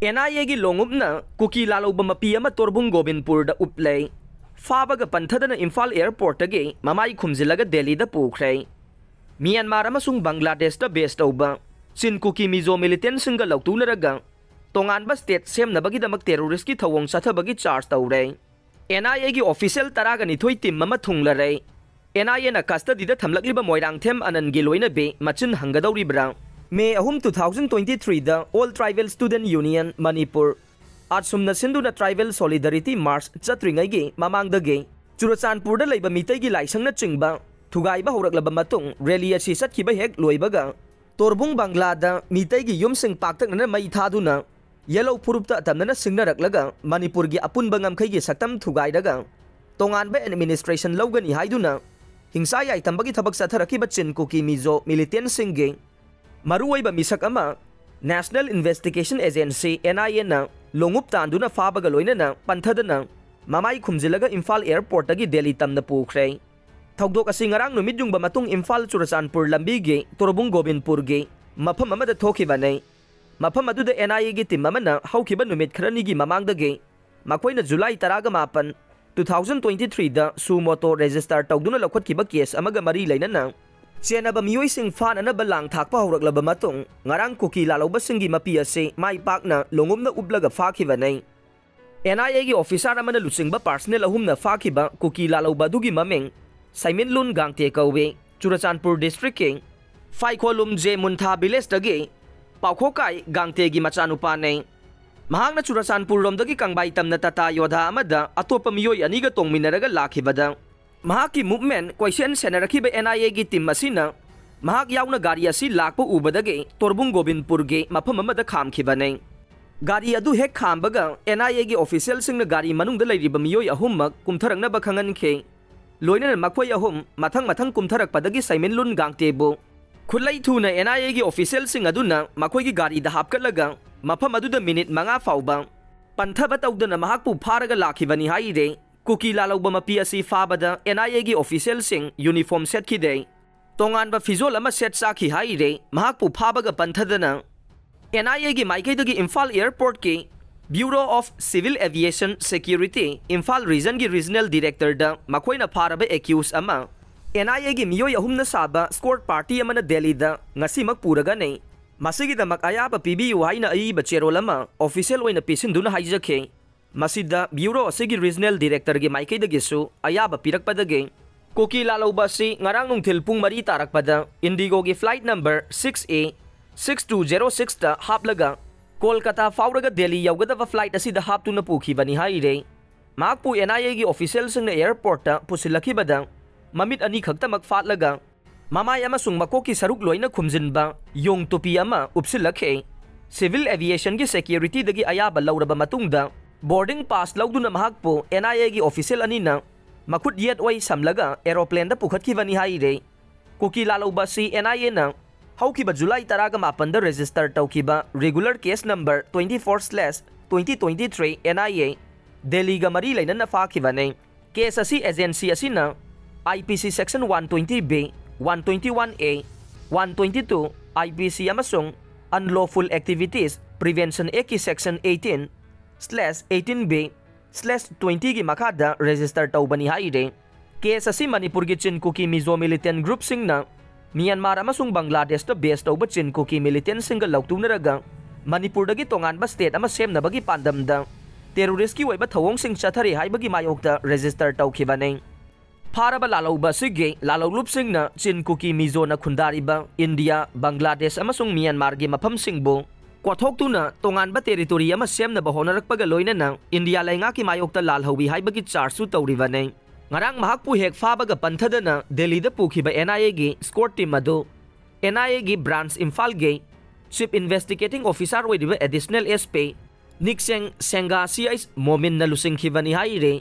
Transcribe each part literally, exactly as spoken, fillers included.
And I ꯑꯦꯒꯤ ꯂꯣꯡꯎꯞꯅ ꯀꯨꯀꯤ ꯂꯥꯂꯧꯕ ꯃꯄꯤ ꯑꯃ ꯇꯣꯔꯕꯨꯡ ꯒꯣꯕꯤꯟꯄꯨꯔꯗ ꯎꯞꯂꯦ꯫ ꯐꯥꯕꯒ ꯄꯟꯊꯗꯅ ꯏꯝꯐꯥꯜ ꯑꯦꯌꯔꯄꯣꯔꯠꯇꯒꯤ ꯃꯃꯥꯏ ꯈꯨꯝꯖꯤꯜꯂꯒ ꯗꯦꯜꯂꯤꯗ ꯄꯨꯈ꯭ꯔꯦ꯫ ꯃ꯭ꯌꯥꯟꯃꯥꯔ ꯑꯃꯁꯨꯡ ꯕꯪꯒ꯭ꯂꯥꯗꯦꯁꯇ ꯕꯦꯁ ꯇꯧꯕ ꯆꯤꯟ ꯀꯨꯀꯤ ꯃꯤꯖꯣ ꯃꯤꯂꯤꯇꯦꯟꯁꯤꯡꯒ ꯂꯧꯇꯨꯅꯔꯒ ꯇꯣꯉꯥꯟꯕ ꯁ꯭ꯇꯦꯠ ꯁꯦꯝꯅꯕꯒꯤꯗꯃꯛ ꯇꯦꯔꯣꯔꯤꯁꯀꯤ ꯊꯧꯑꯣꯡ ꯆꯠꯊꯕꯒꯤ ꯆꯥꯔꯖ ꯇꯧꯔꯦ꯫ ꯑꯦꯟ ꯑꯥꯏ ꯑꯦꯒꯤ ꯑꯣꯐꯤꯁꯤꯌꯦꯜ ꯇꯔꯥꯒ ꯅꯤꯊꯣꯏ ꯇꯤꯝ ꯑꯃ ꯊꯨꯡꯂꯔꯦ꯫ ꯑꯦꯟ ꯑꯥꯏ ꯑꯦꯅ ꯀꯁꯇꯗꯤꯗ ꯊꯝꯂꯛꯂꯤꯕ ꯃꯣꯏꯔꯥꯡꯊꯦꯝ ꯑꯅꯟꯒꯤ ꯂꯣꯏꯅꯕꯤ ꯃꯆꯤꯟ ꯍꯪꯒꯗꯧꯔꯤꯕ꯭ꯔꯥ? ꯃꯦ ꯑꯍꯨꯝ, two thousand twenty three ꯗ All Tribal Student Union Manipur, ꯑꯥꯠꯁꯨꯝꯅ ꯁꯤꯟꯗꯨꯅ Tribal Solidarity March ꯆꯠꯇ꯭ꯔꯤꯉꯩꯒꯤ ꯃꯃꯥꯡꯗꯒꯤ ꯆꯨꯔꯆꯥꯟꯄꯨꯔꯗ ꯂꯩꯕ ꯃꯤꯇꯩꯒꯤ ꯂꯥꯏꯁꯪꯅꯆꯤꯡꯕ ꯊꯨꯒꯥꯏꯕ ꯍꯧꯔꯛꯂꯕ ꯃꯇꯨꯡ ꯔꯦꯂꯤ ꯑꯁꯤ ꯆꯠꯈꯤꯕ ꯍꯦꯛ ꯂꯣꯏꯕꯒ ꯇꯣꯔꯕꯨꯡ ꯕꯪꯒ꯭ꯂꯥꯗ ꯃꯤꯇꯩꯒꯤ ꯌꯨꯝꯁꯤꯡ ꯄꯥꯛꯇꯛꯅꯅ ꯃꯩ ꯊꯥꯗꯨꯅ ꯌꯦꯜꯍꯧ ꯐꯨꯔꯨꯞꯇ ꯑꯇꯝꯅꯅ ꯁꯤꯡꯅꯔꯛꯂꯒ ꯃꯅꯤꯄꯨꯔꯒꯤ ꯑꯄꯨꯟꯕ ꯉꯝꯈꯩꯒꯤ ꯁꯛꯇꯝ ꯊꯨꯒꯥꯏꯔꯒ ꯇꯣꯉꯥꯟꯕ ꯑꯦꯗꯃꯤꯅꯤꯁꯇ꯭ꯔꯦꯁꯟ ꯂꯧꯒꯅꯤ ꯍꯥꯏꯗꯨꯅ ꯍꯤꯡꯁꯥ ꯌꯥꯏꯇꯝꯕꯒꯤ ꯊꯕꯛ ꯆꯠꯊꯔꯛꯈꯤꯕ ꯆꯤꯟ ꯀꯨꯀꯤ ꯃꯤꯖꯣ ꯃꯤꯂꯤꯇꯦꯟꯁꯤꯡꯒꯤ ꯃꯔꯨꯑꯣꯏꯕ ꯃꯤꯁꯛ ꯑꯃ National Investigation Agency, ꯑꯦꯟ ꯑꯥꯏ ꯑꯦꯅ ꯂꯣꯡꯎꯞ ꯇꯥꯟꯗꯨꯅ ꯐꯥꯕꯒ ꯂꯣꯏꯅꯅ ꯄꯟꯊꯗꯅ ꯃꯃꯥꯏ ꯈꯨꯝꯖꯤꯜꯂꯒ ꯏꯝꯐꯥꯜ ꯑꯦꯌꯔꯄꯣꯔꯠꯇꯒꯤ ꯗꯦꯜꯂꯤ ꯇꯝꯅ ꯄꯨꯈ꯭ꯔꯦ꯫ ꯊꯧꯗꯣꯛ ꯑꯁꯤ ꯉꯔꯥꯡ ꯅꯨꯃꯤꯠ ꯌꯨꯡꯕ ꯃꯇꯨꯡ ꯏꯝꯐꯥꯜ ꯆꯨꯔꯆꯥꯟꯄꯨꯔ ꯂꯝꯕꯤꯒꯤ ꯇꯣꯔꯕꯨꯡ ꯒꯣꯕꯤꯟꯄꯨꯔꯒꯤ ꯃꯐꯝ ꯑꯃꯗ ꯊꯣꯛꯈꯤꯕꯅꯤ꯫ ꯃꯐꯝ ꯑꯗꯨꯗ ꯑꯦꯟ ꯑꯥꯏ ꯑꯦꯒꯤ ꯇꯤꯝ ꯑꯃꯅ ꯍꯧꯈꯤꯕ ꯅꯨꯃꯤꯠ ꯈꯔꯅꯤꯒꯤ ꯃꯃꯥꯡꯗꯒꯤ ꯃꯈꯣꯏꯅ ꯖꯨꯂꯥꯏ ꯇꯔꯥꯒ ꯃꯥꯄꯟ, two thousand twenty three ꯗ ꯁꯨ ꯃꯣꯇꯣ ꯔꯦꯖꯤꯁꯇꯥꯔ ꯇꯧꯗꯨꯅ ꯂꯧꯈꯠꯈꯤꯕ ꯀꯦꯁ ꯑꯃꯒ ꯃꯔꯤ ꯂꯩꯅꯅ ꯆꯦꯟꯅꯕ ꯃꯤꯑꯣꯏꯁꯤꯡ ꯐꯥꯅꯅꯕ ꯂꯥꯡ ꯊꯥꯛꯄ ꯍꯧꯔꯛꯂꯕ ꯃꯇꯨꯡ ꯉꯔꯥꯡ ꯀꯨꯀꯤ ꯂꯥꯂꯧꯕꯁꯤꯡꯒꯤ ꯃꯄꯤ ꯑꯁꯤ ꯃꯥꯏ ꯄꯥꯛꯅ ꯂꯣꯡꯎꯞꯅ ꯎꯞꯂꯒ ꯐꯥꯈꯤꯕꯅꯤ꯫ ꯑꯦꯟ ꯑꯥꯏ ꯑꯦꯒꯤ ꯑꯣꯐꯤꯁꯥꯔ ꯑꯃꯅ ꯂꯨꯆꯤꯡꯕ ꯄꯥꯔꯁꯅꯦꯜ ꯑꯍꯨꯝꯅ ꯐꯥꯈꯤꯕ ꯀꯨꯀꯤ ꯂꯥꯂꯧꯕ ꯑꯗꯨꯒꯤ ꯃꯃꯤꯡ ꯁꯥꯏꯃꯤꯟꯂꯨꯟ ꯒꯥꯡꯇꯦ ꯀꯧꯏ꯫ ꯆꯨꯔꯆꯥꯟꯄꯨꯔ ꯗꯤꯁꯇ꯭ꯔꯤꯛꯀꯤ ꯐꯥꯏꯈꯣꯂꯨꯝ ꯖꯦ ꯃꯨꯟꯊꯥ ꯚꯤꯂꯦꯖꯇꯒꯤ ꯄꯥꯎꯈꯣꯀꯥꯏ ꯒꯥꯡꯇꯦꯒꯤ ꯃꯆꯥꯅꯨꯄꯥꯅꯤ꯫ ꯃꯍꯥꯛꯅ ꯆꯨꯔꯆꯥꯟꯄꯨꯔ ꯔꯣꯝꯗꯒꯤ ꯀꯪꯕꯥꯏ ꯇꯝꯅ ꯇꯥꯇꯥ ꯌꯣꯙꯥ ꯑꯃꯗ ꯑꯇꯣꯞꯄ ꯃꯤꯑꯣꯏ ꯑꯅꯤꯒ ꯇꯣꯡꯃꯤꯟꯅꯔꯒ ꯂꯥꯛꯈꯤꯕꯗ ꯃꯍꯥꯛꯀꯤ ꯃꯨꯚꯃꯦꯟ ꯀꯣꯏꯁꯦꯟ ꯁꯦꯟꯅꯔꯛꯈꯤꯕ ꯑꯦꯟ ꯑꯥꯏ ꯑꯦꯒꯤ ꯇꯤꯝ ꯑꯁꯤꯅ ꯃꯍꯥꯛ ꯌꯥꯎꯅ ꯒꯥꯔꯤ ꯑꯁꯤ ꯂꯥꯛꯄ ꯎꯕꯗꯒꯤ ꯇꯣꯔꯕꯨꯡ ꯒꯣꯕꯤꯟꯄꯨꯔꯒꯤ ꯃꯐꯝ ꯑꯃꯗ ꯈꯥꯝꯈꯤꯕꯅꯤ꯫ ꯒꯥꯔꯤ ꯑꯗꯨ ꯍꯦꯛ ꯈꯥꯝꯕꯒ ꯑꯦꯟ ꯑꯥꯏ ꯑꯦꯒꯤ ꯑꯣꯐꯤꯁꯤꯌꯦꯜꯁꯤꯡꯅ ꯒꯥꯔꯤ ꯃꯅꯨꯡꯗ ꯂꯩꯔꯤꯕ ꯃꯤꯑꯣꯏ ꯑꯍꯨꯝꯃꯛ ꯀꯨꯝꯊꯔꯛꯅꯕ ꯈꯪꯍꯟꯈꯤ꯫ ꯂꯣꯏꯅꯅ ꯃꯈꯣꯏ ꯑꯍꯨꯝ ꯃꯊꯪ ꯃꯊꯪ ꯀꯨꯝꯊꯔꯛꯄꯗꯒꯤ ꯁꯥꯏꯃꯤꯟꯂꯨꯟ ꯒꯥꯡꯇꯦꯕꯨ ꯈꯨꯠꯂꯩ ꯊꯨꯅ ꯑꯦꯟ ꯑꯥꯏ ꯑꯦꯒꯤ ꯑꯣꯐꯤꯁꯤꯌꯦꯜꯁꯤꯡ ꯑꯗꯨꯅ ꯃꯈꯣꯏꯒꯤ ꯒꯥꯔꯤꯗ ꯍꯥꯞꯀꯠꯂꯒ ꯃꯐꯝ ꯑꯗꯨꯗ ꯃꯤꯅꯤꯠ ꯃꯉꯥ ꯐꯥꯎꯕ ꯄꯟꯊꯕ ꯇꯧꯗꯅ ꯃꯍꯥꯛꯄꯨ ꯐꯥꯔꯒ ꯂꯥꯛꯈꯤꯕꯅꯤ ꯍꯥꯏꯔꯦ꯫ ꯀꯨꯀꯤ ꯂꯥꯂꯧꯕ ꯃꯄꯤ ꯑꯁꯤ ꯐꯥꯕꯗ ꯑꯦꯟ ꯑꯥꯏ ꯑꯦꯒꯤ ꯑꯣꯐꯤꯁꯤꯌꯦꯜꯁꯤꯡ ꯌꯨꯅꯤꯐꯣꯔꯝ ꯁꯦꯠꯈꯤꯗꯦ꯫ ꯇꯣꯉꯥꯟꯕ ꯐꯤꯖꯣꯜ ꯑꯃ ꯁꯦꯠ ꯆꯥꯈꯤ ꯍꯥꯏꯔꯦ꯫ ꯃꯍꯥꯛꯄꯨ ꯐꯥꯕꯒ ꯄꯟꯊꯗꯅ ꯑꯦꯟ ꯑꯥꯏ ꯑꯦꯒꯤ ꯃꯥꯏꯀꯩꯗꯒꯤ ꯏꯝꯐꯥꯜ ꯑꯦꯌꯔꯄꯣꯔꯠꯀꯤ Bureau of Civil Aviation Security Imphal ꯔꯤꯖꯟꯒꯤ ꯔꯤꯖꯅꯦꯜ ꯗꯤꯔꯦꯛꯇꯔꯗ ꯃꯈꯣꯏꯅ ꯐꯥꯔꯕ ꯑꯦꯀ꯭ꯌꯨꯁ ꯑꯃ ꯑꯦꯟ ꯑꯥꯏ ꯑꯦꯒꯤ ꯃꯤꯑꯣꯏ ꯑꯍꯨꯝꯅ ꯁꯥꯕ ꯁ꯭ꯀꯣꯔꯠ ꯄꯥꯔꯇꯤ ꯑꯃꯅ ꯗꯦꯜꯂꯤꯗ ꯉꯁꯤꯃꯛ ꯄꯨꯔꯒꯅꯤ꯫ ꯃꯁꯤꯒꯤꯗꯃꯛ ꯑꯌꯥꯕ ꯄꯤꯕꯤꯌꯨ ꯍꯥꯏꯅ ꯑꯏꯕ ꯆꯦꯔꯣꯜ ꯑꯃ ꯑꯣꯐꯤꯁꯤꯌꯦꯜ ꯑꯣꯏꯅ ꯄꯤꯁꯤꯟꯗꯨꯅ ꯍꯥꯏꯖꯈꯤ꯫ ꯃꯁꯤꯗ ꯕ꯭ꯌꯨꯔꯣ ꯑꯁꯤꯒꯤ ꯔꯤꯖꯅꯦꯜ ꯗꯤꯔꯦꯛꯇꯔꯒꯤ ꯃꯥꯏꯀꯩꯗꯒꯤꯁꯨ ꯑꯌꯥꯕ ꯄꯤꯔꯛꯄꯗꯒꯤ ꯀꯨꯀꯤ ꯂꯥꯜꯍꯧꯕ ꯑꯁꯤ ꯉꯔꯥꯡ ꯅꯨꯡꯊꯤꯜ ꯄꯨꯡ ꯃꯔꯤ ꯇꯥꯔꯛꯄꯗ ꯏꯟꯗꯤꯒꯣꯒꯤ flight number six A six two zero six ꯇ ꯍꯥꯞꯂꯒ ꯀꯣꯜꯀꯇꯥ ꯐꯥꯎꯔꯒ ꯗꯦꯜꯂꯤ ꯌꯧꯒꯗꯕ ꯐ꯭ꯂꯥꯏꯠ ꯑꯁꯤꯗ ꯍꯥꯞꯇꯨꯅ ꯄꯨꯈꯤꯕꯅꯤ ꯍꯥꯏꯔꯦ꯫ ꯃꯍꯥꯛꯄꯨ ꯑꯦꯟ ꯑꯥꯏ ꯑꯦꯒꯤ ꯑꯣꯐꯤꯁꯤꯌꯦꯜꯁꯤꯡꯅ ꯑꯦꯌꯔꯄꯣꯔꯠꯇ ꯄꯨꯁꯤꯜꯂꯛꯈꯤꯕꯗ ꯃꯃꯤꯠ ꯑꯅꯤꯈꯛꯇꯃꯛ ꯐꯥꯠꯂꯒ ꯃꯃꯥꯏ ꯑꯃꯁꯨꯡ ꯃꯀꯣꯛꯀꯤ ꯁꯔꯨꯛ ꯂꯣꯏꯅ ꯈꯨꯝꯖꯤꯟꯕ ꯌꯣꯡ ꯇꯨꯄꯤ ꯑꯃ ꯎꯞꯁꯤꯜꯂꯛꯈꯤ꯫ ꯁꯤꯚꯤꯜ ꯑꯦꯚꯤꯌꯦꯁꯟꯒꯤ ꯁꯦꯀ꯭ꯌꯨꯔꯤꯇꯤꯗꯒꯤ ꯑꯌꯥꯕ ꯂꯧꯔꯕ ꯃꯇꯨꯡꯗ ꯕꯣꯔꯗꯤꯡ ꯄꯥꯁ ꯂꯧꯗꯨꯅ ꯃꯍꯥꯛꯄꯨ ꯑꯦꯟ ꯑꯥꯏ ꯑꯦꯒꯤ ꯑꯣꯐꯤꯁꯤꯌꯦꯜ ꯑꯅꯤꯅ ꯃꯈꯨꯠ ꯌꯦꯠ ꯑꯣꯏ ꯁꯝꯂꯒ ꯑꯦꯔꯣꯄ꯭ꯂꯦꯟꯗ ꯄꯨꯈꯠꯈꯤꯕꯅꯤ ꯍꯥꯏꯔꯦ꯫ ꯀꯨꯀꯤ ꯂꯥꯜꯍꯧꯕ ꯑꯁꯤ ꯑꯦꯟ ꯑꯥꯏ ꯑꯦꯅ ꯍꯧꯈꯤꯕ ꯖꯨꯂꯥꯏ ꯇꯔꯥꯒ ꯃꯥꯄꯟꯗ ꯔꯦꯖꯤꯁꯇꯔ ꯇꯧꯈꯤꯕ regular case number twenty four slash twenty twenty three N I A ꯗꯦꯜꯂꯤꯒ ꯃꯔꯤ ꯂꯩꯅꯅ ꯐꯥꯈꯤꯕꯅꯤ꯫ ꯀꯦꯁ ꯑꯁꯤ ꯑꯦꯖꯦꯟꯁꯤ ꯑꯁꯤꯅ I P C section one twenty B, one twenty one A, one twenty two I P C ꯑꯃꯁꯨꯡ Unlawful Activities Prevention Act ꯀꯤ section eighteen slash eighteen B slash twenty ꯒꯤ ꯃꯈꯥꯗ ꯔꯦꯖꯤꯁꯇꯔ ꯇꯧꯕꯅꯤ ꯍꯥꯏꯔꯦ꯫ Case ꯑꯁꯤ ꯃꯅꯤꯄꯨꯔꯒꯤ ꯆꯤꯟ ꯀꯨꯀꯤ ꯃꯤꯖꯣ ꯃꯤꯂꯤꯇꯦꯟ ꯒ꯭ꯔꯨꯞꯁꯤꯡꯅ ꯃ꯭ꯌꯥꯟꯃꯥꯔ ꯑꯃꯁꯨꯡ ꯕꯪꯒ꯭ꯂꯥꯗꯦꯁꯇ ꯕꯦꯁ ꯇꯧꯕ ꯆꯤꯟ ꯀꯨꯀꯤ ꯃꯤꯂꯤꯇꯦꯟꯁꯤꯡꯒ ꯂꯧꯇꯨꯅꯔꯒ ꯃꯅꯤꯄꯨꯔꯗꯒꯤ ꯇꯣꯉꯥꯟꯕ ꯁ꯭ꯇꯦꯠ ꯑꯃ ꯁꯦꯝꯅꯕꯒꯤ ꯄꯥꯟꯗꯝꯗ ꯇꯦꯔꯣꯔꯤꯁ꯭ꯠꯀꯤ ꯑꯣꯏꯕ ꯊꯧꯑꯣꯡꯁꯤꯡ ꯆꯠꯊꯔꯤ ꯍꯥꯏꯕꯒꯤ ꯃꯥꯌꯣꯛꯇ ꯔꯦꯖꯤꯁꯇꯔ ꯇꯧꯈꯤꯕꯅꯤ꯫ ꯐꯥꯔꯕ ꯂꯥꯜꯍꯧꯕ ꯑꯁꯤꯒꯤ ꯂꯥꯜꯍꯧꯂꯨꯞꯁꯤꯡꯅ ꯆꯤꯟ ꯀꯨꯀꯤ ꯃꯤꯖꯣꯅ ꯈꯨꯟꯗꯥꯔꯤꯕ ꯏꯟꯗꯤꯌꯥ, ꯕꯪꯒ꯭ꯂꯥꯗꯦꯁ ꯑꯃꯁꯨꯡ ꯃ꯭ꯌꯥꯟꯃꯥꯔꯒꯤ ꯃꯐꯝꯁꯤꯡꯕꯨ ꯀꯣꯠꯊꯣꯛꯇꯨꯅ ꯇꯣꯉꯥꯟꯕ ꯇꯦꯔꯤꯇꯣꯔꯤ ꯑꯃ ꯁꯦꯝꯅꯕ ꯍꯣꯠꯅꯔꯛꯄꯒ ꯂꯣꯏꯅꯅ ꯏꯟꯗꯤꯌꯥ ꯂꯩꯉꯥꯛꯀꯤ ꯃꯥꯌꯣꯛꯇ ꯂꯥꯜꯍꯧꯏ ꯍꯥꯏꯕꯒꯤ ꯆꯥꯔꯖꯁꯨ ꯇꯧꯔꯤꯕꯅꯤ꯫ ꯉꯔꯥꯡ ꯃꯍꯥꯛꯄꯨ ꯍꯦꯛ ꯐꯥꯕꯒ ꯄꯟꯊꯗꯅ ꯗꯦꯜꯂꯤꯗ ꯄꯨꯈꯤꯕ ꯑꯦꯟ ꯑꯥꯏ ꯑꯦꯒꯤ ꯁ꯭ꯀꯣꯔꯠ ꯇꯤꯝ ꯑꯗꯨ ꯑꯦꯟ ꯑꯥꯏ ꯑꯦꯒꯤ ꯕ꯭ꯔꯥꯟꯆ ꯏꯝꯐꯥꯜꯒꯤ ꯆꯤꯐ ꯏꯟꯚꯦꯁꯇꯤꯒꯦꯇꯤꯡ ꯑꯣꯐꯤꯁꯥꯔ ꯑꯣꯏꯔꯤꯕ ꯑꯦꯗꯤꯁꯅꯦꯜ ꯑꯦꯁ ꯄꯤ ꯅꯤꯛꯆꯦꯡ ꯁꯦꯡꯒꯥ ꯁꯤ ꯑꯩꯆ ꯃꯣꯃꯤꯟꯅ ꯂꯨꯆꯤꯡꯈꯤꯕꯅꯤ ꯍꯥꯏꯔꯤ꯫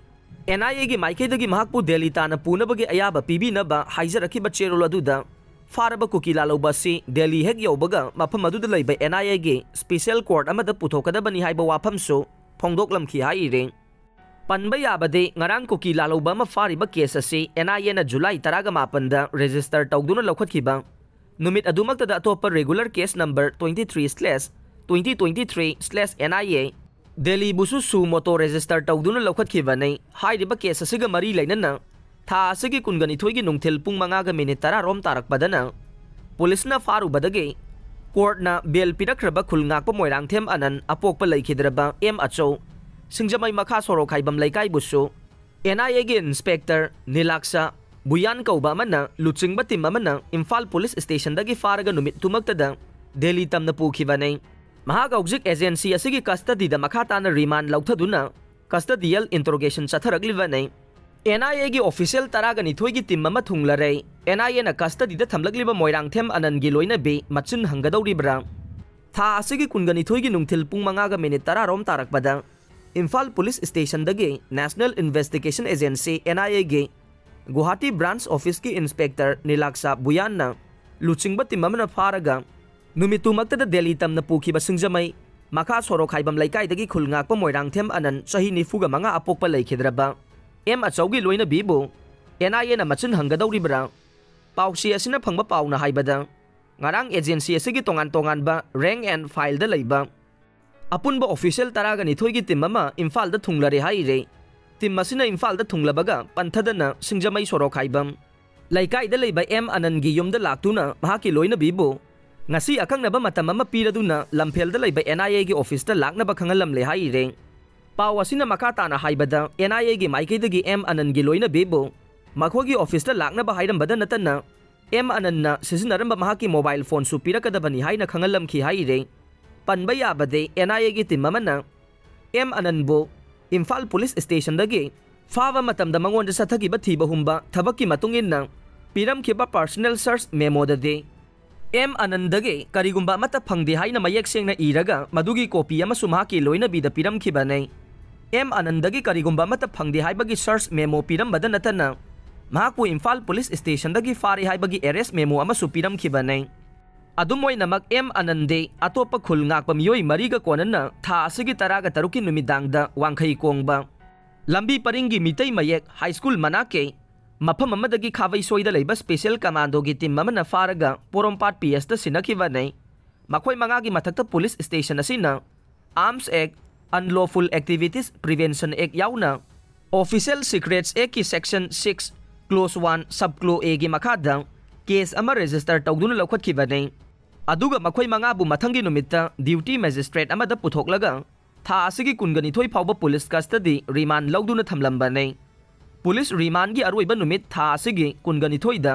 ꯑꯦꯟ ꯑꯥꯏ ꯑꯦꯒꯤ ꯃꯥꯏꯀꯩꯗꯒꯤ ꯃꯍꯥꯛꯄꯨ ꯗꯦꯜꯂꯤ ꯇꯥꯟꯅ ꯄꯨꯅꯕꯒꯤ ꯑꯌꯥꯕ ꯄꯤꯕꯤꯅꯕ ꯍꯥꯏꯖꯔꯛꯈꯤꯕ ꯆꯦꯔꯣꯜ ꯑꯗꯨꯗ ꯐꯥꯔꯕ ꯀꯨꯀꯤ ꯂꯥꯜꯍꯧꯕ ꯑꯁꯤ ꯗꯦꯜꯂꯤ ꯍꯦꯛ ꯌꯧꯕꯒ ꯃꯐꯝ ꯑꯗꯨꯗ ꯂꯩꯕ ꯑꯦꯟ ꯑꯥꯏ ꯑꯦꯒꯤ ꯁ꯭ꯄꯤꯁꯦꯜ ꯀꯣꯔꯠ ꯑꯃꯗ ꯄꯨꯊꯣꯛꯀꯗꯕꯅꯤ ꯍꯥꯏꯕ ꯋꯥꯐꯝꯁꯨ ꯐꯣꯡꯗꯣꯛꯂꯝꯈꯤ ꯍꯥꯏꯔꯤ꯫ ꯄꯟꯕ ꯌꯥꯕꯗꯤ, ꯉꯔꯥꯡ ꯀꯨꯀꯤ ꯂꯥꯜꯍꯧꯕ ꯑꯃ ꯐꯥꯔꯤꯕ ꯀꯦꯁ ꯑꯁꯤ ꯑꯦꯟ ꯑꯥꯏ ꯑꯦꯅ ꯖꯨꯂꯥꯏ ꯇꯔꯥꯒ ꯃꯥꯄꯟꯗ ꯔꯦꯖꯤꯁꯇꯔ ꯇꯧꯗꯨꯅ ꯂꯧꯈꯠꯈꯤꯕ ꯅꯨꯃꯤꯠ ꯑꯗꯨꯃꯛꯇꯗ ꯑꯇꯣꯞꯄ regular case number twenty three slash twenty twenty-three slash N I A, ꯗꯦꯜꯂꯤꯕꯨꯁꯨ suo motu register ꯇꯧꯗꯨꯅ ꯂꯧꯈꯠꯈꯤꯕꯅꯤ꯫ ꯍꯥꯏꯔꯤꯕ case ꯑꯁꯤꯒ ꯃꯔꯤ ꯂꯩꯅꯅ ꯊꯥ ꯑꯁꯤꯒꯤ ꯀꯨꯟꯒ ꯅꯤꯊꯣꯏꯒꯤ ꯅꯨꯡꯊꯤꯜ ꯄꯨꯡ ꯃꯉꯥꯒ ꯃꯤꯅꯤꯠ ꯇꯔꯥ ꯔꯣꯝ ꯇꯥꯔꯛꯄꯗꯅ ꯄꯨꯂꯤꯁꯅ ꯐꯥꯔꯨꯕꯗꯒꯤ ꯀꯣꯔꯠꯅ ꯕꯦꯜ ꯄꯤꯔꯛꯈ꯭ꯔꯕ ꯈꯨꯜ ꯉꯥꯛꯄ ꯃꯣꯏꯔꯥꯡꯊꯦꯝ ꯑꯅꯟ ꯑꯄꯣꯛꯄ ꯂꯩꯈꯤꯗ꯭ꯔꯕ ꯑꯦꯝ ꯑꯆꯧ, ꯁꯤꯡꯖꯃꯩ ꯃꯈꯥ ꯁꯣꯔꯣꯛ ꯈꯥꯏꯕꯝ ꯂꯩꯀꯥꯏꯕꯨꯁꯨ N I A ꯒꯤ inspector ꯅꯤꯂꯥꯛꯁꯥ ꯕꯨꯌꯥꯟ ꯀꯧꯕ ꯑꯃꯅ ꯂꯨꯆꯤꯡꯕ team ꯑꯃꯅ ꯏꯝꯐꯥꯜ ꯄꯨꯂꯤꯁ stationꯗꯒꯤ ꯐꯥꯔꯒ ꯅꯨꯃꯤꯠꯇꯨꯃꯛꯇꯗ ꯗꯦꯜꯂꯤ ꯇꯝꯅ ꯄꯨꯈꯤꯕꯅꯤ꯫ ꯃꯍꯥꯛ ꯍꯧꯖꯤꯛ agency ꯑꯁꯤꯒꯤ custodyꯗ ꯃꯈꯥ ꯇꯥꯅ remand ꯂꯧꯊꯗꯨꯅ custodial interrogation ꯆꯠꯊꯔꯛꯂꯤꯕꯅꯤ꯫ N I A ꯒꯤ official ꯇꯔꯥꯒ ꯅꯤꯊꯣꯏꯒꯤ team ꯑꯃ ꯊꯨꯡꯂꯔꯦ꯫ N I A ꯅ custodyꯗ ꯊꯝꯂꯛꯂꯤꯕ ꯃꯣꯏꯔꯥꯡꯊꯦꯝ ꯑꯅꯟꯒꯤ ꯂꯣꯏꯅꯕꯤ ꯃꯆꯤꯟ ꯍꯪꯒꯗꯧꯔꯤꯕ꯭ꯔꯥ? ꯊꯥ ꯑꯁꯤꯒꯤ ꯀꯨꯟꯒ ꯅꯤꯊꯣꯏꯒꯤ ꯅꯨꯡꯊꯤꯜ ꯄꯨꯡ ꯃꯉꯥꯒ ꯃꯤꯅꯤꯠ ꯇꯔꯥ ꯔꯣꯝ ꯇꯥꯔꯛꯄꯗ ꯏꯝꯐꯥꯜ ꯄꯨꯂꯤꯁ stationꯗꯒꯤ National Investigation Agency, N I A ꯒꯤ ꯒꯨꯋꯥꯍꯥꯇꯤ branch officeꯀꯤ inspector ꯅꯤꯂꯥꯛꯁꯥ ꯕꯨꯌꯥꯟꯅ ꯂꯨꯆꯤꯡꯕ team ꯑꯃꯅ ꯐꯥꯔꯒ ꯅꯨꯃꯤꯠꯇꯨꯃꯛꯇꯗ ꯗꯦꯜꯂꯤ ꯇꯝꯅ ꯄꯨꯈꯤꯕ ꯁꯤꯡꯖꯃꯩ ꯃꯈꯥ ꯁꯣꯔꯣꯛ ꯈꯥꯏꯕꯝ ꯂꯩꯀꯥꯏꯗꯒꯤ ꯈꯨꯜ ꯉꯥꯛꯄ ꯃꯣꯏꯔꯥꯡꯊꯦꯝ ꯑꯅꯟ, ꯆꯍꯤ ꯅꯤꯐꯨꯒ ꯃꯉꯥ, ꯑꯄꯣꯛꯄ ꯂꯩꯈꯤꯗ꯭ꯔꯕ ꯑꯦꯝ ꯑꯆꯧꯒꯤ ꯂꯣꯏꯅꯕꯤꯕꯨ N I A ꯅ ꯃꯆꯤꯟ ꯍꯪꯒꯗꯧꯔꯤꯕ꯭ꯔꯥ? ꯄꯥꯎꯆꯦ ꯑꯁꯤꯅ ꯐꯪꯕ ꯄꯥꯎꯅ ꯍꯥꯏꯕꯗ, ꯉꯔꯥꯡ agency ꯑꯁꯤꯒꯤ ꯇꯣꯉꯥꯟ ꯇꯣꯉꯥꯟꯕ rank and fileꯗ ꯂꯩꯕ ꯑꯄꯨꯟꯕ official ꯇꯔꯥꯒ ꯅꯤꯊꯣꯏꯒꯤ team ꯑꯃ ꯏꯝꯐꯥꯜꯗ ꯊꯨꯡꯂꯔꯦ ꯍꯥꯏꯔꯦ꯫ Team ꯑꯁꯤꯅ ꯏꯝꯐꯥꯜꯗ ꯊꯨꯡꯂꯕꯒ ꯄꯟꯊꯗꯅ ꯁꯤꯡꯖꯃꯩ ꯁꯣꯔꯣꯛ ꯈꯥꯏꯕꯝ ꯂꯩꯀꯥꯏꯗ ꯂꯩꯕ ꯑꯦꯝ ꯑꯅꯟꯒꯤ ꯌꯨꯝꯗ ꯂꯥꯛꯇꯨꯅ ꯃꯍꯥꯛꯀꯤ ꯂꯣꯏꯅꯕꯤꯕꯨ ꯉꯁꯤ ꯑꯀꯛꯅꯕ ꯃꯇꯝ ꯑꯃ ꯄꯤꯔꯗꯨꯅ ꯂꯝꯐꯦꯜꯗ ꯂꯩꯕ N I A ꯒꯤ officeꯇ ꯂꯥꯛꯅꯕ ꯈꯪꯍꯜꯂꯝꯂꯦ ꯍꯥꯏꯔꯦ꯫ ꯄꯥꯎ ꯑꯁꯤꯅ ꯃꯈꯥ ꯇꯥꯅ ꯍꯥꯏꯕꯗ, N I A ꯒꯤ ꯃꯥꯏꯀꯩꯗꯒꯤ ꯑꯦꯝ ꯑꯅꯟꯒꯤ ꯂꯣꯏꯅꯕꯤꯕꯨ ꯃꯈꯣꯏꯒꯤ officeꯇ ꯂꯥꯛꯅꯕ ꯍꯥꯏꯔꯝꯕꯗ ꯅꯠꯇꯅ ꯑꯦꯝ ꯑꯅꯟꯅ ꯁꯤꯖꯤꯟꯅꯔꯝꯕ ꯃꯍꯥꯛꯀꯤ mobile phoneꯁꯨ ꯄꯤꯔꯛꯀꯗꯕꯅꯤ ꯍꯥꯏꯅ ꯈꯪꯍꯜꯂꯝꯈꯤ ꯍꯥꯏꯔꯦ꯫ ꯄꯟꯕ ꯌꯥꯕꯗꯤ, N I A ꯒꯤ team ꯑꯃꯅ ꯑꯦꯝ ꯑꯅꯟꯕꯨ ꯏꯝꯐꯥꯜ ꯄꯨꯂꯤꯁ stationꯗꯒꯤ ꯐꯥꯕ ꯃꯇꯝꯗ ꯃꯉꯣꯟꯗ ꯆꯠꯊꯈꯤꯕ ꯊꯤꯕ ꯍꯨꯝꯕ ꯊꯕꯛꯀꯤ ꯃꯇꯨꯡ ꯏꯟꯅ ꯄꯤꯔꯝꯈꯤꯕ personal search memoꯗꯗꯤ ꯑꯦꯝ ꯑꯅꯟꯗꯒꯤ ꯀꯔꯤꯒꯨꯝꯕ ꯑꯃꯠꯇ ꯐꯪꯗꯦ ꯍꯥꯏꯅ ꯃꯌꯦꯛ ꯁꯦꯡꯅ ꯏꯔꯒ ꯃꯗꯨꯒꯤ copy ꯑꯃꯁꯨ ꯃꯍꯥꯛꯀꯤ ꯂꯣꯏꯅꯕꯤꯗ ꯄꯤꯔꯝꯈꯤꯕꯅꯤ꯫ ꯑꯦꯝ ꯑꯅꯟꯗꯒꯤ ꯀꯔꯤꯒꯨꯝꯕ ꯑꯃꯠꯇ ꯐꯪꯗꯦ ꯍꯥꯏꯕꯒꯤ search memo ꯄꯤꯔꯝꯕꯗ ꯅꯠꯇꯅ ꯃꯍꯥꯛꯄꯨ ꯏꯝꯐꯥꯜ ꯄꯨꯂꯤꯁ stationꯗꯒꯤ ꯐꯥꯔꯦ ꯍꯥꯏꯕꯒꯤ arrest memo ꯑꯃꯁꯨ ꯄꯤꯔꯝꯈꯤꯕꯅꯤ꯫ ꯑꯗꯨꯝ ꯑꯣꯏꯅꯃꯛ, ꯑꯦꯝ ꯑꯅꯟꯗꯤ ꯑꯇꯣꯞꯄ ꯈꯨꯜ ꯉꯥꯛꯄ ꯃꯤꯑꯣꯏ ꯃꯔꯤꯒ ꯀꯣꯟꯅꯅ ꯊꯥ ꯑꯁꯤꯒꯤ ꯇꯔꯥꯒ ꯇꯔꯨꯛꯀꯤ ꯅꯨꯃꯤꯗꯥꯡꯗ ꯋꯥꯡꯈꯩ ꯀꯣꯡꯕ ꯂꯝꯕꯤ ꯄꯔꯤꯡꯒꯤ ꯃꯤꯇꯩ ꯃꯌꯦꯛ ꯍꯥꯏ ꯁ꯭ꯀꯨꯜ ꯃꯅꯥꯛꯀꯤ ꯃꯐꯝ ꯑꯃꯗꯒꯤ ꯈꯥꯕꯩꯁꯣꯏꯗ ꯂꯩꯕ special commandoꯒꯤ team ꯑꯃꯅ ꯐꯥꯔꯒ ꯄꯣꯔꯣꯝꯄꯥꯠ P Sꯇ ꯁꯤꯟꯅꯈꯤꯕꯅꯤ꯫ ꯃꯈꯣꯏ ꯃꯉꯥꯒꯤ ꯃꯊꯛꯇ police station ꯑꯁꯤꯅ Arms Act, Unlawful Activities Prevention Act ꯌꯥꯎꯅ Official Secrets Actꯀꯤ Section six, Clause one, Sub Clause Aꯒꯤ ꯃꯈꯥꯗ case ꯑꯃ register ꯇꯧꯗꯨꯅ ꯂꯧꯈꯠꯈꯤꯕꯅꯤ꯫ ꯑꯗꯨꯒ ꯃꯈꯣꯏ ꯃꯉꯥꯕꯨ ꯃꯊꯪꯒꯤ ꯅꯨꯃꯤꯠꯇ duty magistrate ꯑꯃꯗ ꯄꯨꯊꯣꯛꯂꯒ ꯊꯥ ꯑꯁꯤꯒꯤ ꯀꯨꯟꯒ ꯅꯤꯊꯣꯏ ꯐꯥꯎꯕ police custody remand ꯂꯧꯗꯨꯅ ꯊꯝꯂꯝꯕꯅꯤ꯫ Police remandꯀꯤ ꯑꯔꯣꯏꯕ ꯅꯨꯃꯤꯠ ꯊꯥ ꯑꯁꯤꯒꯤ ꯀꯨꯟꯒ ꯅꯤꯊꯣꯏꯗ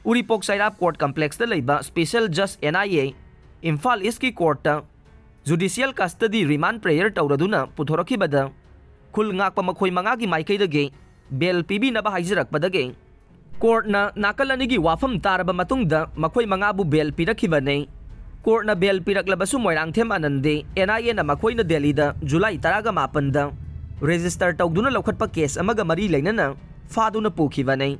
ꯎꯔꯤꯄꯣꯛ ꯆꯩꯔꯥꯞ court complexꯇ ꯂꯩꯕ Special Judge N I A, Imphal Eastꯀꯤ courtꯇ judicial custody remand prayer ꯇꯧꯔꯗꯨꯅ ꯄꯨꯊꯣꯔꯛꯈꯤꯕꯗ ꯈꯨꯜ ꯉꯥꯛꯄ ꯃꯈꯣꯏ ꯃꯉꯥꯒꯤ ꯃꯥꯏꯀꯩꯗꯒꯤ bail ꯄꯤꯕꯤꯅꯕ ꯍꯥꯏꯖꯔꯛꯄꯗꯒꯤ courtꯅ ꯅꯥꯀꯜ ꯑꯅꯤꯒꯤ ꯋꯥꯐꯝ ꯇꯥꯔꯕ ꯃꯇꯨꯡꯗ ꯃꯈꯣꯏ ꯃꯉꯥꯕꯨ bail ꯄꯤꯔꯛꯈꯤꯕꯅꯤ꯫ Courtꯅ bail ꯄꯤꯔꯛꯂꯕꯁꯨ Moirangthem ꯑꯅꯟꯗꯤ N I Aꯅ ꯃꯈꯣꯏꯅ ꯗꯦꯜꯂꯤꯗ July ꯇꯔꯥꯒ ꯃꯥꯄꯟꯗ register ꯇꯧꯗꯨꯅ ꯂꯧꯈꯠꯄ case ꯑꯃꯒ ꯃꯔꯤ ꯂꯩꯅꯅ ꯐꯥꯗꯨꯅ ꯄꯨꯈꯤꯕꯅꯤ꯫